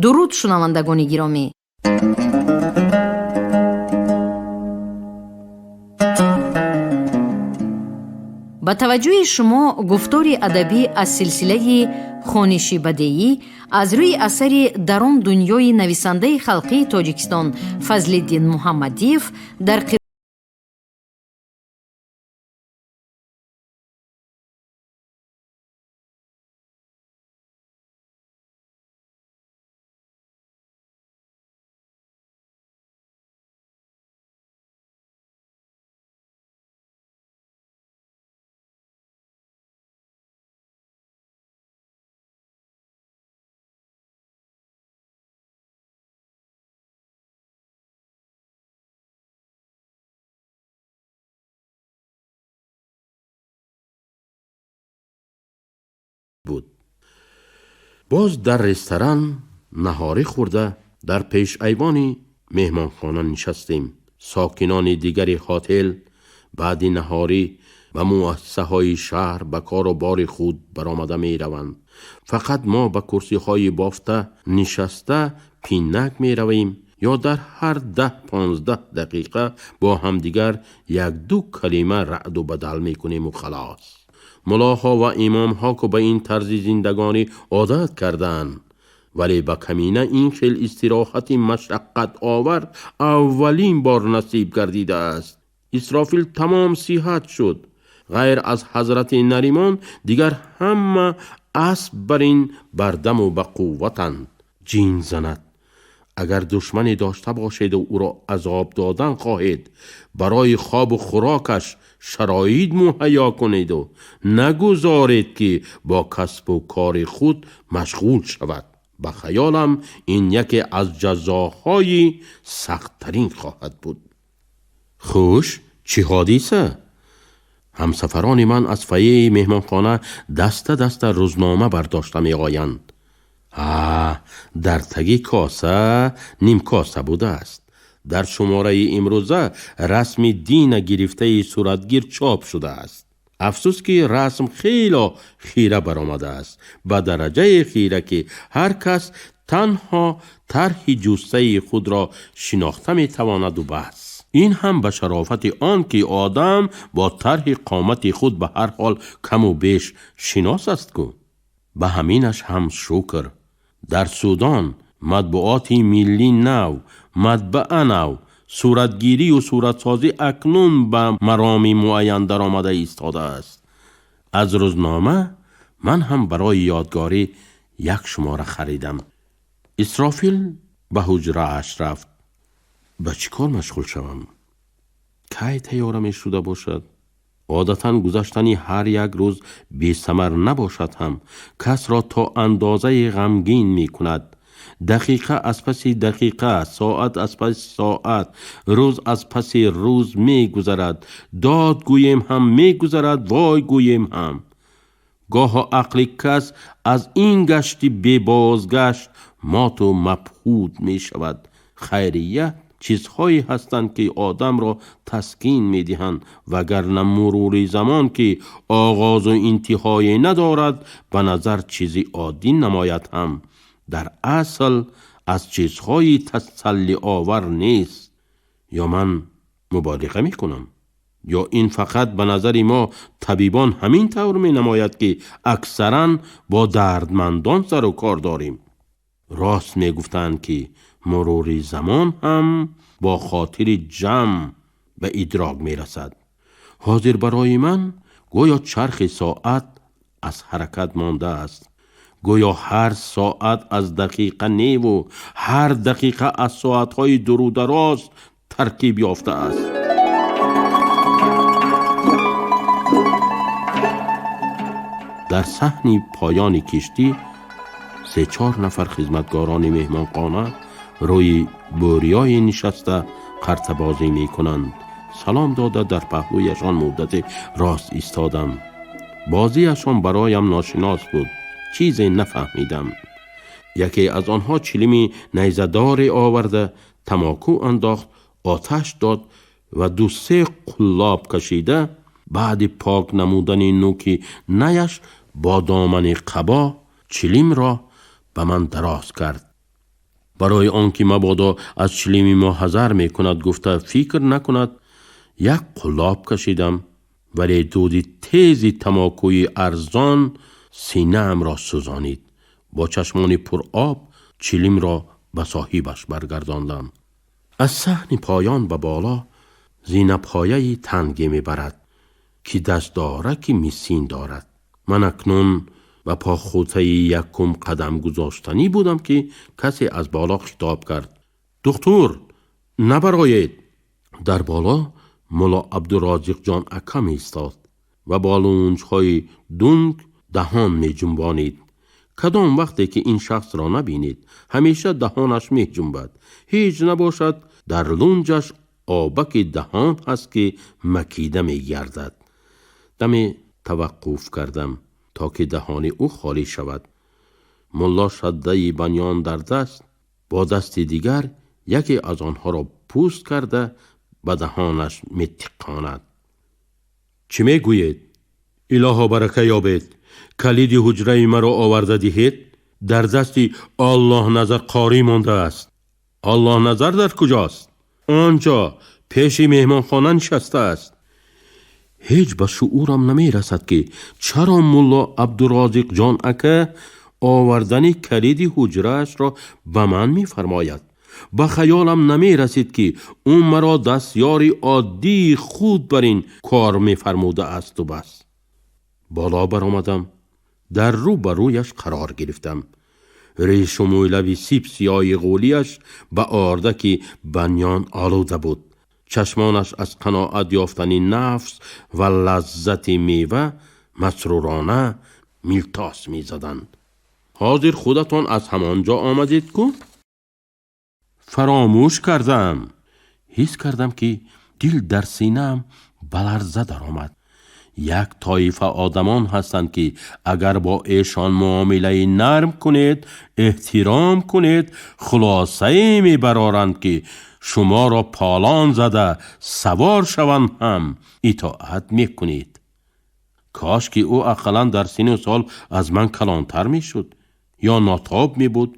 Дуруд, шунавандагони гиромӣ. Ба таваҷҷӯҳи шумо гуфтори адабӣ аз силсилаи хониши бадеӣ аз рӯи асари «Дар он дунёи» нависандаи халқии Тоҷикистон Фазлиддин Муҳаммадиев дар Буд. Боз дар ресторан наҳорӣ хӯрда, дар пешайвони меҳмонхона нишастем. Сокинони дигари хотел баъди наҳорӣ ба муассисаҳои шаҳр ба кору бори худ баромада мераванд. Фақат мо ба курсиҳои бофта нишаста пинак меравем ё дар ҳар 10-15 дақиқа бо ҳамдигар як-ду калима раъду бадал мекунему халос. Мулоҳо ва имомҳо ку ба ин тарзи зиндагонӣ одат кардаанд, вале ба камина ин хел истироҳати машаққатовар аввалин бор насиб гардидааст. Исрофил тамом сиҳат шуд. Ғайр аз ҳазрати Наримон дигар ҳама асб бар ин бардаму ба қувватанд. Ҷин занад, агар душмане дошта бошеду ӯро азоб додан хоҳед, барои хобу хӯрокаш шароит муҳайё кунеду нагузоред, ки бо касбу кори худ машғул шавад. Ба хаёлам, ин яке аз ҷазоҳои сахттарин хоҳад буд. Хуш, чӣ ҳодиса? Ҳамсафарони ман аз фойеи меҳмонхона даста даста рӯзнома бардошта меоянд. А дар таги коса нимкоса будааст. Дар шумораи имрӯза расми Дина гирифтаи суратгир чоп шудааст. Афсӯс, ки расм хело хира баромадааст, ба дараҷаи хира, ки ҳар кас танҳо тарҳи ҷуссаи худро шинохта метавонаду бас. Ин ҳам ба шарофати он, ки одам бо тарҳи қомати худ ба ҳар ҳол каму беш шинос аст ку. Ба ҳаминаш ҳам шукр. Дар Судон матбуоти миллӣ нав, матбаа нав, суратгирию суратсозӣ акнун ба мароми муайян даромада истодааст. Аз рӯзнома ман ҳам барои ёдгорӣ як шумора харидам. Исрофил ба ҳуҷрааш рафт. Ба чӣ кор машғул шавам? Кай тайёра мешуда бошад? Одатан гузаштани ҳар як рӯз бесамар набошад ҳам, касро то андозае ғамгин мекунад. Дақиқа аз паси дақиқа, соат аз паси соат, рӯз аз паси рӯз мегузарад. Дод гӯем ҳам мегузарад, вой гӯем ҳам. Гоҳо ақли кас аз ин гашти бебозгашт моту мабҳут мешавад. Хайрият, чизҳое ҳастанд, ки одамро таскин медиҳанд, вагарна мурури замон, ки оғозу интиҳое надорад, ба назар чизи оддӣ намояд ҳам, дар асл аз чизҳои тасаллиовар нест. Ё ман муболиға мекунам, ё ин фақат ба назари мо табибон ҳамин тавр менамояд, ки аксаран бо дардмандон сару кор дорем. Рост мегуфтанд, ки мурури замон ҳам бо хотири ҷамъ ба идрок мерасад. Ҳозир барои ман гӯё чархи соат аз ҳаракат мондааст, гӯё ҳар соат аз дақиқа неву ҳар дақиқа аз соатҳои дурудароз таркиб ёфтааст. Дар саҳни поёни киштӣ се-чор нафар хизматгорони меҳмонхона рӯи бӯриёе нишаста қартабозӣ мекунанд. Салом дода, дар паҳлӯяшон муддате рост истодам. Бозиашон бароям ношинос буд, чизе нафаҳмидам. Яке аз онҳо чилими найзадоре оварда, тамоку андохт, оташ дод ва ду-се қуллоб кашида, баъди пок намудани нӯки наяш бо домани қабо, чилимро ба ман дароз кард. Барои он ки мабодо аз чилими мо ҳазар мекунад гуфта фикр накунад, як қулоб кашидам, вале дуди тези тамокӯи арзон синаамро сӯзонид. Бо чашмони пуроб чилимро ба соҳибаш баргардондам. Аз саҳни поён ба боло зинапояи танге мебарад, ки дастдораки мисин дорад. Ман акнун ба похутаи якум қадам гузоштанӣ будам, ки касе аз боло хитоб кард: «Духтур, набароед!» Дар боло Мулло Абдуразиқҷон ака меистод ва бо лунҷҳои дунг даҳон меҷунбонид. Кадом вақте ки ин шахсро набинед, ҳамеша даҳонаш меҷунбад. Ҳеҷ набошад, дар лунҷаш обаки даҳон ҳаст, ки макида мегардад. Даме таваққуф кардам, то ки даҳони ӯ холӣ шавад. Мулло шаддаи банён дар даст, бо дасти дигар яке аз онҳоро пӯст карда ба даҳонаш метиқонад. Чӣ мегӯед? Илоҳо барака ёбед, калиди ҳуҷраи маро оварда диҳед. Дар дасти Аллоҳназар қорӣ мондааст. Аллоҳназар дар куҷост? Он ҷо пеши меҳмонхона нишастааст. Ҳеҷ ба шуурам намерасад, ки чаро Мулло Абдуразиқҷон ака овардани калиди ҳуҷраашро ба ман мефармояд. Ба хаёлам намерасид, ки ӯ маро дастёри оддии худ бар ин кор мефармудаасту бас. Боло баромадам, дар рӯ ба рӯяш қарор гирифтам. Решу мӯйлаби сип сиёҳи ғӯлиаш ба ордаки банён олуда буд. Чашмонаш аз қаноат ёфтани нафс ва лаззати мева масрурона милтос мезаданд. Ҳозир худатон аз ҳамон ҷо омадед ку? Фаромӯш кардам. Ҳис кардам, ки дил дар синаам ба ларза даромад. Як тоифа одамон ҳастанд, ки агар бо эшон муомилаи нарм кунед, эҳтиром кунед, хулосае мебароранд, ки шуморо полон зада савор шаванд ҳам итоат мекунед. Кош ки ӯ ақаллан дар сину сол аз ман калонтар мешуд, ё нотоб мебуд,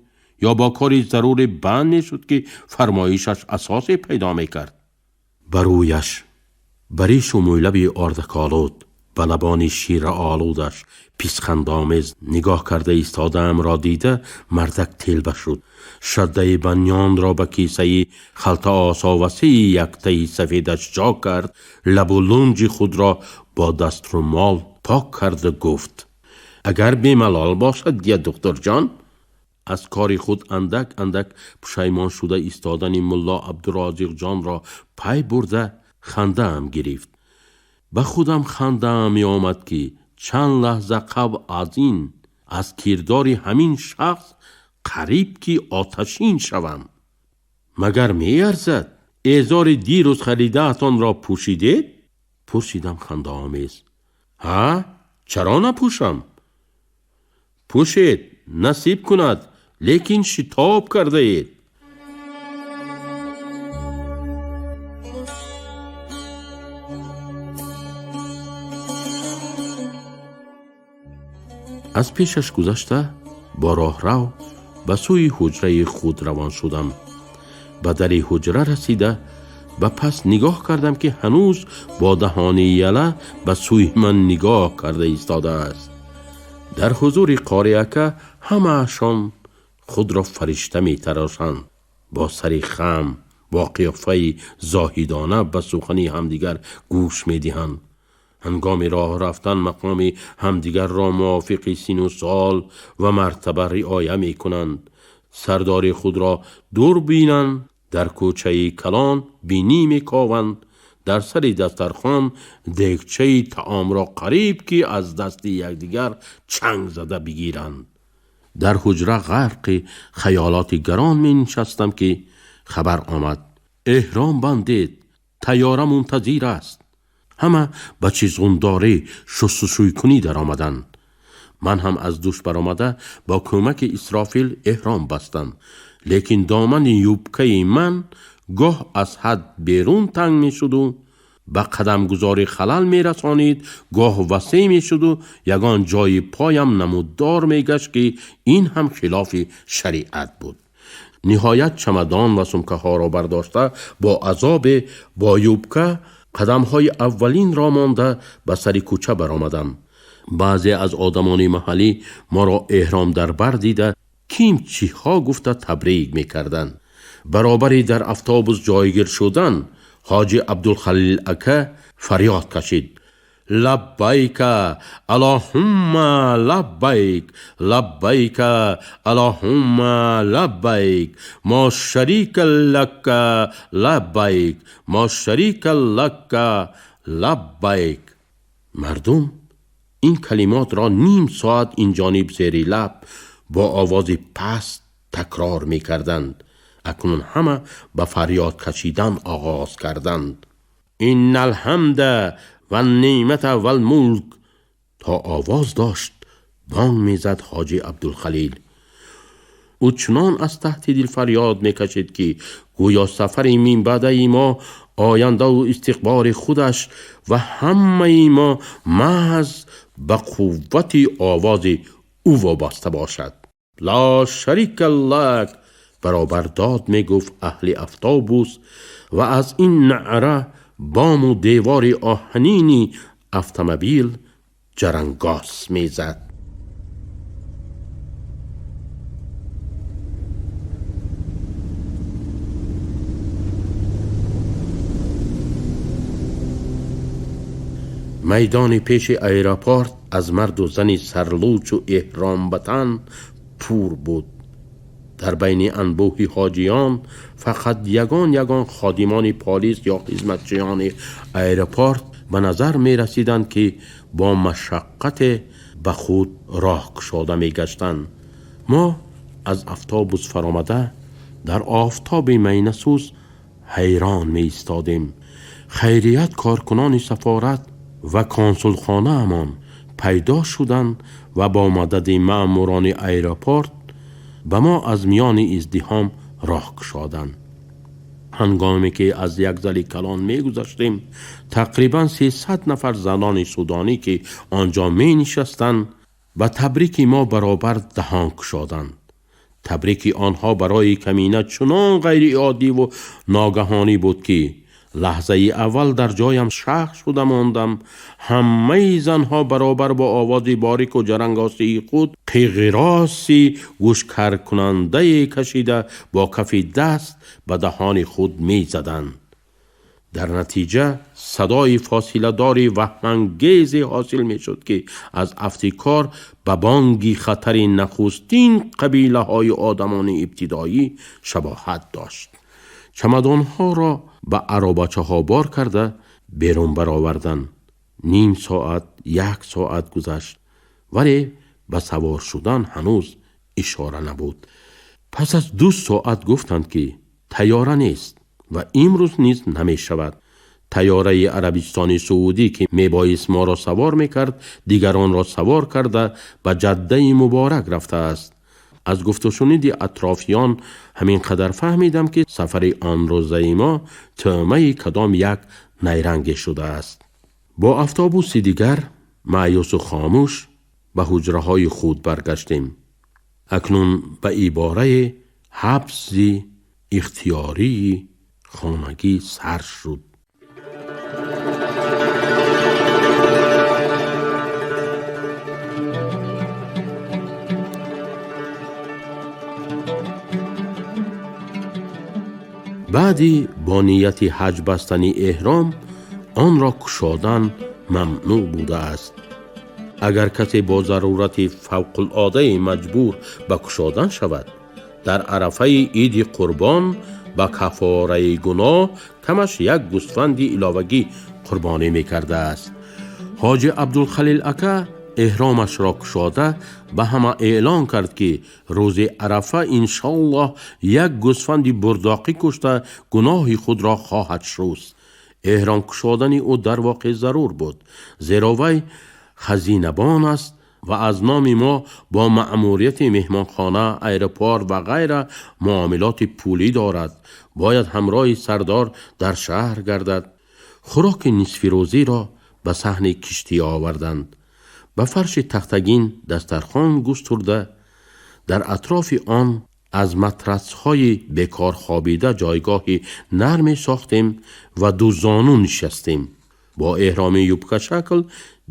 ё бо кори заруре банд мешуд, ки фармоишаш асосе пайдо мекард. Ба рӯяш, ба решу мӯйлаби ордаколуд, ба лабони шираолудаш писхандомез нигоҳ карда истодаамро дида, мардак телба шуд. Шаддаи банёнро ба кисаи халтаосо васеи яктаи сафедаш ҷо кард, лабу лунҷи худро бо даструмол пок карду гуфт: «Агар бемалол бошад, дия духтурҷон.» Аз кори худ андак андак пушаймон шуда истодани Мулло Абдуразиқҷонро пай бурда, хандаам гирифт. Ба худам хандаам меомад, ки чанд лаҳза қабл аз ин аз кирдори ҳамин шахс қариб ки оташин шавам. Магар меарзад? Эзори дирӯз харидаатонро пӯшидед? Пурсидам хандаомез. Ҳа, чаро напӯшам? Пӯшед, насиб кунад, лекин шитоб кардаед. Аз пешаш гузашта бо роҳрав ба сӯи ҳуҷраи худ равон шудам. Ба дари ҳуҷра расида, ба пас нигоҳ кардам, ки ҳанӯз бо даҳони яла ба сӯи ман нигоҳ карда истодааст. Дар ҳузури қориака ҳамаашон худро фаришта метарошанд. Бо сари хам, бо қиёфаи зоҳидона ба сухани ҳамдигар гӯш медиҳанд. Ҳангоми роҳ рафтан мақоми ҳамдигарро мувофиқи сину сол ва мартаба риоя мекунанд. Сардори худро дур бинанд, дар кӯчаи калон бинӣ мекованд, дар сари дастархон дегчаи таомро қариб ки аз дасти якдигар чанг зада бигиранд. Дар ҳуҷра ғарқи хаёлоти гарон менишастам, ки хабар омад: эҳром бандед, тайёра мунтазир аст. Ҳама ба чизғундорӣ шустушӯйкунӣ даромаданд. Ман ҳам аз душ баромада бо кӯмаки Исрофил эҳром бастам, лекин домани юбкаи ман гоҳ аз ҳад берун танг мешуду ба қадамгузорӣ халал мерасонид, гоҳ васеъ мешуду ягон ҷои поям намуддор мегашт, ки ин ҳам хилофи шариат буд. Ниҳоят чамадон ва сумкаҳоро бардошта бо азобе бо юбка қадамҳои аввалинро монда ба сари кӯча баромадам. Баъзе аз одамони маҳаллӣ моро эҳром дар бар дида ким чиҳо гуфта табрик мекарданд. Баробари дар автобус ҷойгир шудан ҳоҷи Абдулхалил ака фарёд кашид: лаббайка аллоҳумма лаббайк, лаббайка аллоҳумма лаббайк, мо шарика лака лаббайк, мо шарика лака лаббайк. Мардум ин калимотро ним соат инҷониб зери лаб бо овози паст такрор мекарданд. Акнун ҳама ба фарёд кашидан оғоз карданд. Инна алҳамда ваннеъмата валмулк. То овоз дошт бонг мезад ҳоҷи Абдулхалил. Ӯ чунон аз таҳти дил фарёд мекашид, ки гӯё сафари минбаъдаи мо ояндаву истиқбори худаш ва ҳамаи мо маҳз ба қуввати овози ӯ вобаста бошад. Ла шарика лак баробар дод мегуфт аҳли автобус ва аз ин наъра бому девори оҳанини автомобил ҷарангос мезад. Майдони пеши аэропорт аз марду зани сарлӯчу эҳромбатан пур буд. Дар байни анбӯҳи ҳоҷиён фақат ягон ягон ходимони полис ё хизматчиёни аэропорт ба назар мерасиданд, ки бо машаққате ба худ роҳ кушода мегаштанд. Мо аз автобус фаромада дар офтоби майнасӯз ҳайрон меистодем. Хайрият коркунони сафорат ва консулхонаамон пайдо шуданд ва бо мадади маъмурони аэропорт ба мо аз миёни издиҳом роҳ кушоданд. Ҳангоме ки аз як зали калон мегузаштем, тақрибан 300 нафар занони судонӣ, ки он ҷо менишастанд, ба табрики мо баробар даҳон кушоданд. Табрики онҳо барои камина чунон ғайриоддиву ногаҳонӣ буд, ки лаҳзаи аввал дар ҷоям шах шуда мондам. Ҳамаи занҳо баробар бо овози борику ҷарангосии худ қиғироси гӯшкаркунандае кашида бо кафи даст ба даҳони худ мезаданд. Дар натиҷа садои фосиладори ваҳмангезе ҳосил мешуд, ки аз афти кор ба бонги хатари нахустин қабилаҳои одамони ибтидоӣ шабоҳат дошт. Чамадонҳоро ба аробачаҳо бор карда берун бароварданд. Ним соат, як соат гузашт, вале ба савор шудан ҳанӯз ишора набуд. Пас аз 2 соат гуфтанд, ки тайёра нест ва имрӯз низ намешавад. Тайёраи Арабистони Саудӣ, ки мебоист моро савор мекард, дигаронро савор карда ба Ҷаддаи Муборак рафтааст. Аз гуфтушуниди атрофиён ҳамин қадар фаҳмидам, ки сафари он рӯзаи мо тӯъмаи кадом як найранге шудааст. Бо автобуси дигар маъюсу хомӯш ба ҳуҷраҳои худ баргаштем. Акнун ба ибораи ҳабси ихтиёрии хонагӣ сар шуд. Баъди бо нияти ҳаҷ бастани эҳром онро кушодан мамнӯъ будааст. Агар касе бо зарурати фавқулодае маҷбур ба кушодан шавад, дар арафаи иди қурбон ба кафораи гуноҳ камаш як гӯсфанди иловагӣ қурбонӣ мекардааст. Ҳоҷи Абдулхалил ака эҳромашро кушода ба ҳама эълон кард, ки рӯзи арафа иншоаллоҳ як гӯсфанди бурдоқӣ кушта гуноҳи худро хоҳад шуст. Эҳром кушодани ӯ дар воқеъ зарур буд, зеро вай хазинабон аст ва аз номи мо бо маъмурияти меҳмонхона, аэропорт ва ғайра муомилоти пулӣ дорад. Бояд ҳамроҳи сардор дар шаҳр гардад. Хӯроки нисфирӯзиро ба саҳни киштӣ оварданд. Ба фарши тахтагин дастархон густурда, дар атрофи он Аз матрасҳои бекор хобида ҷойгоҳи нарме сохтем ва дузону нишастем. Бо эҳроми юбкашакл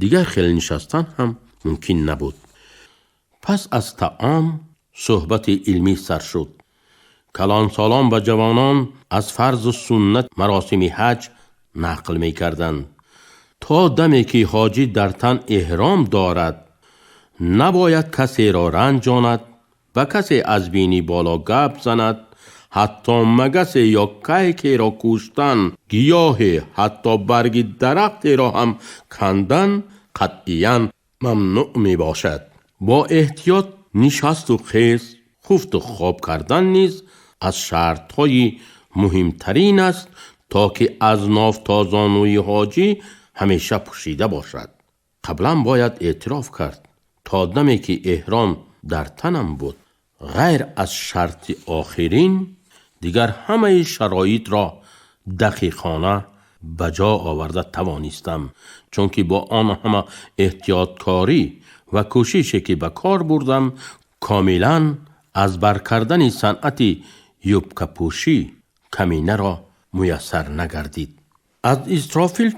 дигар хел нишастан ҳам мумкин набуд. Пас аз таом суҳбати илмӣ сар шуд. Калонсолон ба ҷавонон аз фарзу суннат маросими ҳаҷ нақл мекарданд. То даме ки ҳоҷӣ дар тан эҳром дорад, набояд касеро ранҷонад, ба касе аз бинӣ боло гап занад, ҳатто магасе ё кайкеро куштан, гиёҳе, ҳатто барги дарахтеро ҳам кандан қатъиян мамнӯъ мебошад. Бо эҳтиёт нишасту хез, хуфту хоб кардан низ аз шартҳои муҳимтарин аст, то ки аз ноф то зонуи ҳоҷӣ ҳамеша пӯшида бошад. Қаблан бояд эътироф кард, то даме ки эҳром дар танам буд, ғайр аз шарти охирин, дигар ҳамаи шароитро дақиқона ба ҷо оварда тавонистам, чунки бо он ҳама эҳтиёткорӣ ва кӯшише ки ба кор бурдам, комилан аз бар кардани санъати юбкапӯшӣ каминаро муяссар нагардид. Аз Исрофил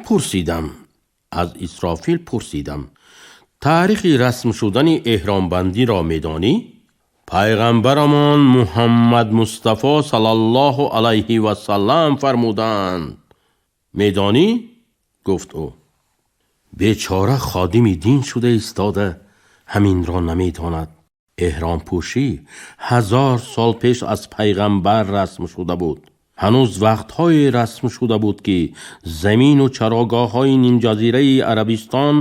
пурсидам: таърихи расм шудани эҳромбандиро медонӣ? Пайғамбарамон Муҳаммад Мустафо саллаллоҳу алайҳи васаллам фармуданд. Медонӣ? Гуфт ӯ. Бечора ходими дин шуда истода ҳаминро намедонад. Эҳромпӯшӣ 1000 сол пеш аз пайғамбар расм шуда буд. Ҳанӯз вақтҳое расм шуда буд, ки замину чарогоҳҳои нимҷазираи Арабистон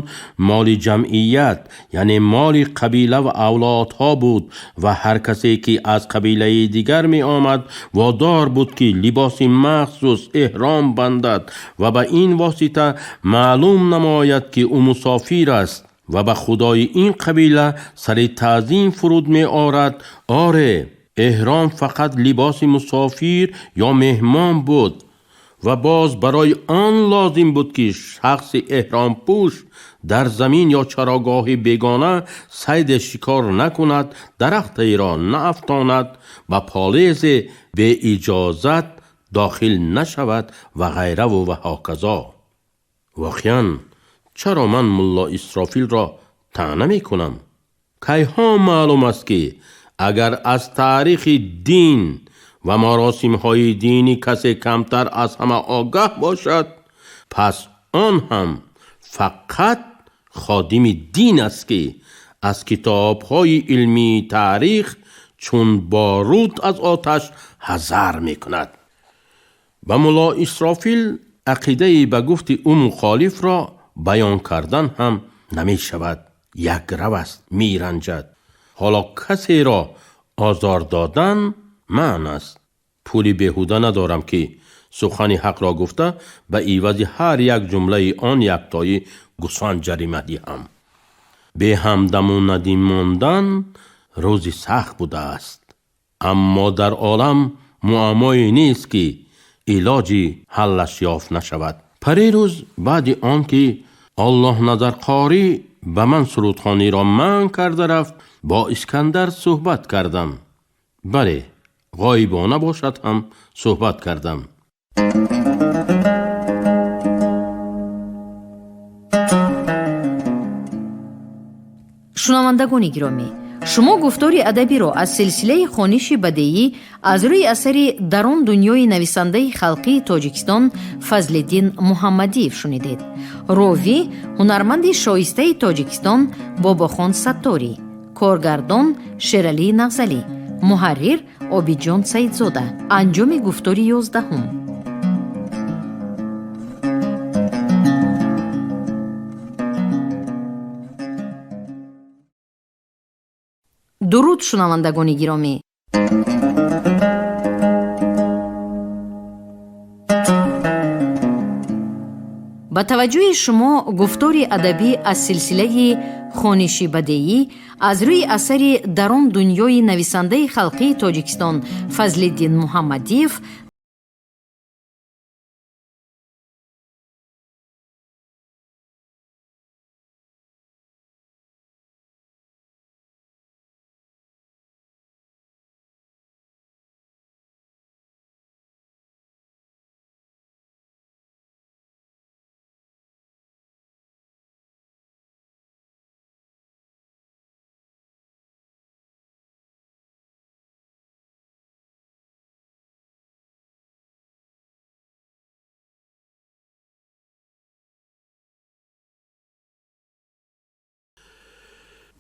моли ҷамъият, яъне моли қабила ва авлодҳо буд ва ҳар касе ки аз қабилаи дигар меомад водор буд, ки либоси махсус эҳром бандад ва ба ин восита маълум намояд, ки ӯ мусофир аст ва ба худои ин қабила сари таъзим фуруд меорад. Оре, эҳром фақат либоси мусофир ё меҳмон буд ва боз барои он лозим буд, ки шахси эҳромпӯш дар замин ё чарогоҳи бегона сайде шикор накунад, дарахтеро наафтонад, ба полезе беиҷозат дохил нашавад ва ғайраву ва ҳоказо. Воқеан чаро ман Мулло Исрофилро таъна мекунам? Кайҳо маълум аст, ки агар аз таърихи дин ва маросимҳои динӣ касе камтар аз ҳама огаҳ бошад, пас он ҳам фақат ходими дин аст, ки аз китобҳои илмии таърих чун боруд аз оташ ҳазар мекунад. Ба Мулло Исрофил ақидаи ба гуфти ӯ мухолифро баён кардан ҳам намешавад. Якрав аст, меранҷад. Ҳоло касеро озор додан маън аст. Пули беҳуда надорам, ки сухани ҳақро гуфта ба ивази ҳар як ҷумлаи он яктои гусфанд ҷарима диҳам. Беҳамдаму надим мондан рӯзи сахт будааст, аммо дар олам муаммое нест, ки илоҷи ҳаллаш ёфт нашавад. Парирӯз баъди он ки Аллоҳназарқорӣ ба ман сурудхониро манъ карда рафт, бо Искандар суҳбат кардам. Бале, ғоибона бошад ҳам суҳбат кардам. Шунавандагони гиромӣ, шумо гуфтори адабиро аз силсилаи хониши бадеӣ аз рӯи асари «Дар он дунёи» нависандаи халқии Тоҷикистон Фазлиддин Муҳаммадиев шунидед. Ровӣ ҳунарманди шоистаи Тоҷикистон Бобохон Сатторӣ, коргардон Шералӣ Нағзалӣ, муҳаррир Обидҷон Саидзода. Анҷоми гуфтори 11. Дуруд, шунавандагони гиромӣ! Ба таваҷҷӯҳи шумо гуфтори адабӣ аз силсилаи хониши бадеӣ аз рӯи асари «Дар он дунёи» нависандаи халқии Тоҷикистон Фазлиддин Муҳаммадиев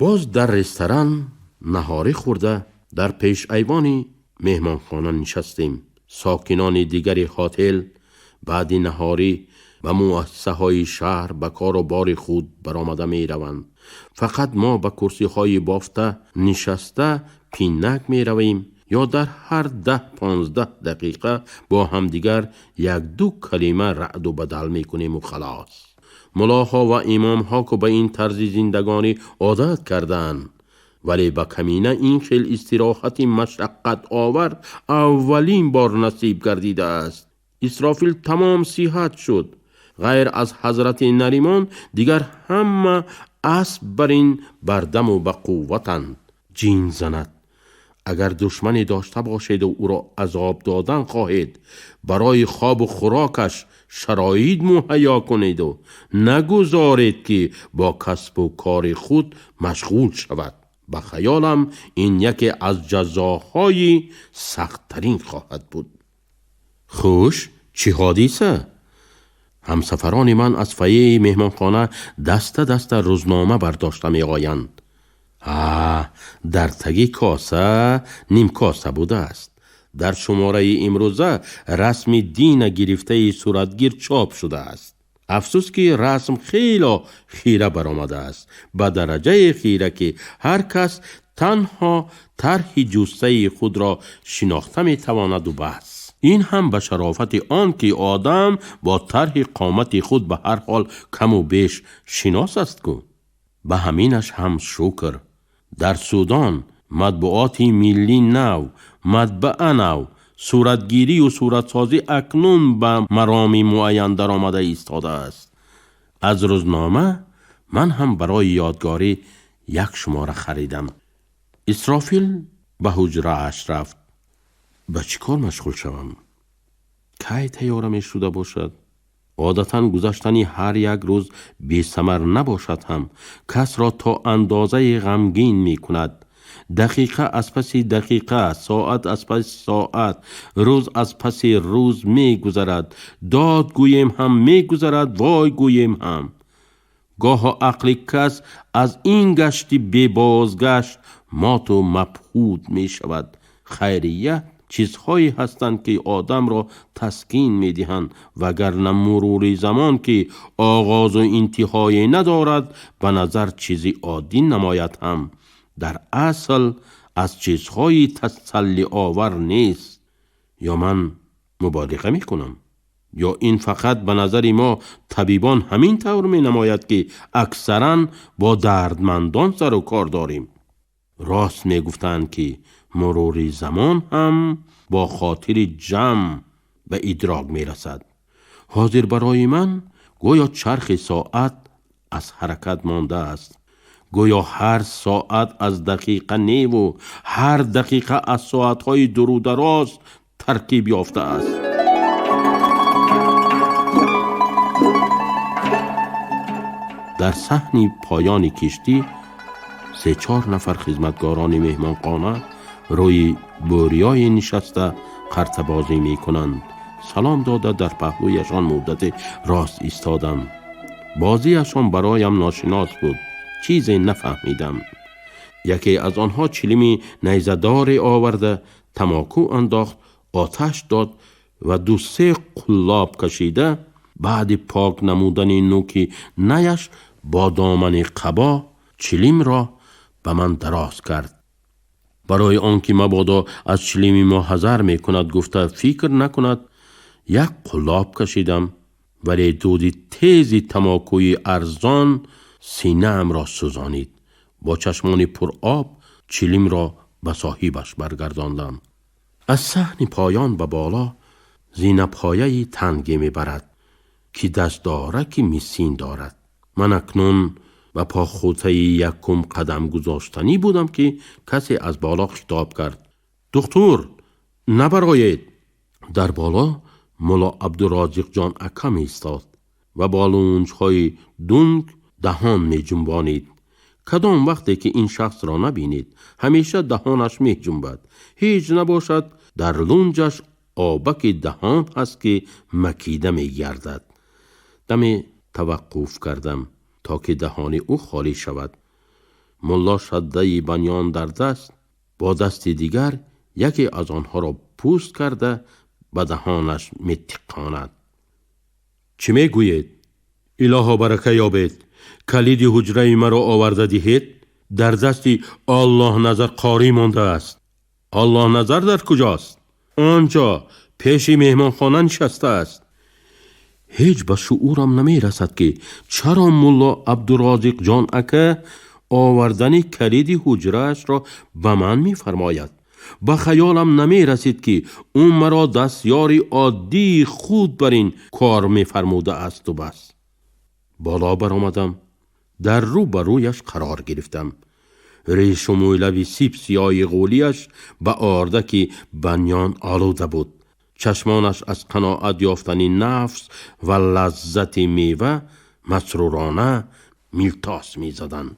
Боз дар ресторан наҳорӣ хӯрда, дар пешайвони меҳмонхона нишастем. Сокинони дигари хотел баъди наҳорӣ ба муассисаҳои шаҳр ба кору бори худ баромада мераванд. Фақат мо ба курсиҳои бофта нишаста пинак меравем ё дар ҳар 10-15 дақиқа бо ҳамдигар як-ду калима раъду бадал мекунему халос. Мулоҳо ва имомҳо ку ба ин тарзи зиндагонӣ одат кардаанд, вале ба камина ин хел истироҳати машаққатовар аввалин бор насиб гардидааст. Исрофил тамом сиҳат шуд. Ғайр аз ҳазрати Наримон дигар ҳама асп бар ин бардаму ба қувватанд. Ҷин занад. Агар душмане дошта бошеду ӯро азоб додан хоҳед, барои хобу хӯрокаш шароит муҳайё кунеду нагузоред, ки бо касбу кори худ машғул шавад. Ба хаёлам, ин яке аз ҷазоҳои сахттарин хоҳад буд. Хуш, чӣ ҳодиса? Ҳамсафарони ман аз фойеи меҳмонхона даста даста рӯзнома бардошта меоянд. А дар таги коса нимкоса будааст. Дар шумораи имрӯза расми Дина гирифтаи суратгир чоп шудааст. Афсӯс, ки расм хело хира баромадааст, ба дараҷаи хира, ки ҳар кас танҳо тарҳи ҷуссаи худро шинохта метавонаду бас. Ин ҳам ба шарофати он, ки одам бо тарҳи қомати худ ба ҳар ҳол каму беш шинос аст ку. Ба ҳаминаш ҳам шукр. Дар Судон матбуоти миллӣ нав, матбаа нав, суратгирию суратсозӣ акнун ба мароми муайян даромада истодааст. Аз рӯзнома ман ҳам барои ёдгорӣ як шумора харидам. Исрофил ба ҳуҷрааш рафт. Ба чӣ кор машғул шавам? Кай тайёра мешуда бошад? Одатан гузаштани ҳар як рӯз бесамар набошад ҳам, касро то андозае ғамгин мекунад. Дақиқа аз паси дақиқа, соат аз паси соат, рӯз аз паси рӯз мегузарад. Дод гӯем ҳам мегузарад, вой гӯем ҳам. Гоҳо ақли кас аз ин гашти бебозгашт моту мабҳуд мешавад. Хайрият, чизҳое ҳастанд, ки одамро таскин медиҳанд, вагарна мурури замон, ки оғозу интиҳое надорад, ба назар чизи оддӣ намояд ҳам, дар асл аз чизҳои тасаллиовар нест. Ё ман муболиға мекунам, ё ин фақат ба назари мо табибон ҳамин тавр менамояд, ки аксаран бо дардмандон сару кор дорем. Рост мегуфтанд, ки мурури замон ҳам бо хотири ҷамъ ба идрок мерасад. Ҳозир барои ман гӯё чархи соат аз ҳаракат мондааст. Гӯё ҳар соат аз дақиқа неву ҳар дақиқа аз соатҳои дурудароз таркиб ёфтааст. Дар саҳни поёни киштӣ се-чор нафар хизматгорони меҳмонхона рӯи бӯриёе нишаста қартабозӣ мекунанд. Салом дода, дар паҳлӯяшон муддате рост истодам. Бозиашон бароям ношинос буд, чизе нафаҳмидам. Яке аз онҳо чилими найзадоре оварда, тамоку андохт, оташ дод ва ду-се қуллоб кашида, баъди пок намудани нӯки наяш бо домани қабо, чилимро ба ман дароз кард. Барои он ки мабодо аз чилими мо ҳазар мекунад гуфта фикр накунад, як қуллоб кашидам, вале дуди тези тамокӯи арзон синаамро сӯзонид. Бо чашмони пуроб чилимро ба соҳибаш баргардондам. Аз саҳни поён ба боло зинапояи танге мебарад, ки дастдораки мисин дорад. Ман акнун ба похутаи якум қадам гузоштанӣ будам, ки касе аз боло хитоб кард: «Духтур, набароед!» Дар боло Мулло Абдурозиқҷон ака меистод ва бо лунҷҳои дунг даҳон меҷунбонид. Кадом вақте ки ин шахсро набинед, ҳамеша даҳонаш меҷунбад. Ҳеҷ набошад, дар лунҷаш обаки даҳон ҳаст, ки макида мегардад. Даме таваққуф кардам, то ки даҳони ӯ холӣ шавад. Мулло шаддаи банён дар даст, бо дасти дигар яке аз онҳоро пӯст карда ба даҳонаш метиқонад. Чӣ мегӯед? Илоҳо, барака ёбед, калиди ҳуҷраи маро оварда диҳед. Дар дасти Аллоҳназар қорӣ мондааст. Аллоҳназар дар куҷост? Он ҷо пеши меҳмонхона нишастааст. Ҳеҷ ба шуурам намерасад, ки чаро мулло Абдурозиқҷон ака овардани калиди ҳуҷраашро ба ман мефармояд. Ба хаёлам намерасид, ки ӯ маро дастёри оддии худ бар ин кор мефармудаасту бас. Боло баромадам, дар рӯ ба рӯяш қарор гирифтам. Решу мӯйлаби сип сиёҳи ғӯлияш ба ордаки банён олуда буд. Чашмонаш аз қаноат ёфтани нафс ва лаззати мева масрурона милтос мезаданд.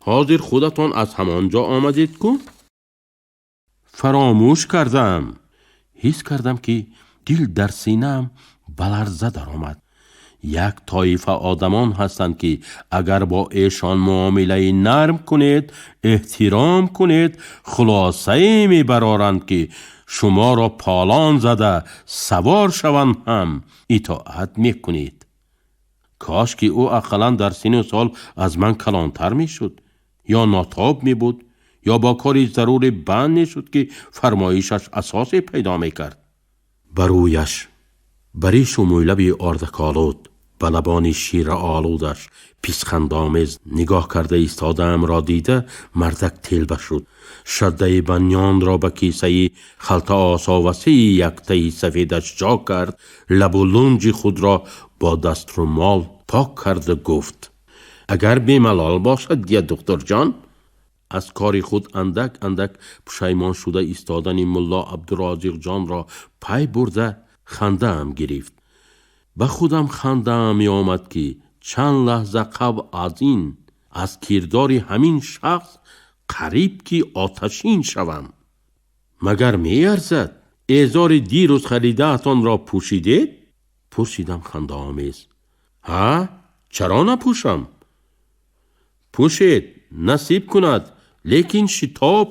Ҳозир худатон аз ҳамон ҷо омадед ку? Фаромӯш кардам. Ҳис кардам, ки дил дар синаам ба ларза даромад. Як тоифа одамон ҳастанд, ки агар бо эшон муомилаи нарм кунед, эҳтиром кунед, хулосае мебароранд, ки шуморо полон зада савор шаванд ҳам итоат мекунед. Кош ки ӯ ақаллан дар сину сол аз ман калонтар мешуд ё нотоб мебуд, ё бо кори заруре банд мешуд, ки фармоишаш асосе пайдо мекард. Ба рӯяш, ба решу мӯйлаби ордаколуд, ба лабони шираолудаш писхандомез нигоҳ карда истодаамро дида, мардак телба шуд. Шаддаи банёнро ба кисаи халтаосо васеи яктаи сафедаш ҷо кард, лабу лунҷи худро бо даструмол пок карду гуфт: «Агар бемалол бошад, дия, духтурҷон». Аз кори худ андак андак пушаймон шуда истодани мулло Абдурозиқҷонро пай бурда, хандаам гирифт. Ба худам хандаам меомад, ки чанд лаҳза қабл аз ин аз кирдори ҳамин шахс қариб ки оташин шавам. Магар меарзад? Эзори дирӯз харидаатонро пӯшидед? Пурсидам хандаомез. Ҳа, чаро напӯшам? Пӯшед, насиб кунад, лекин шитоб.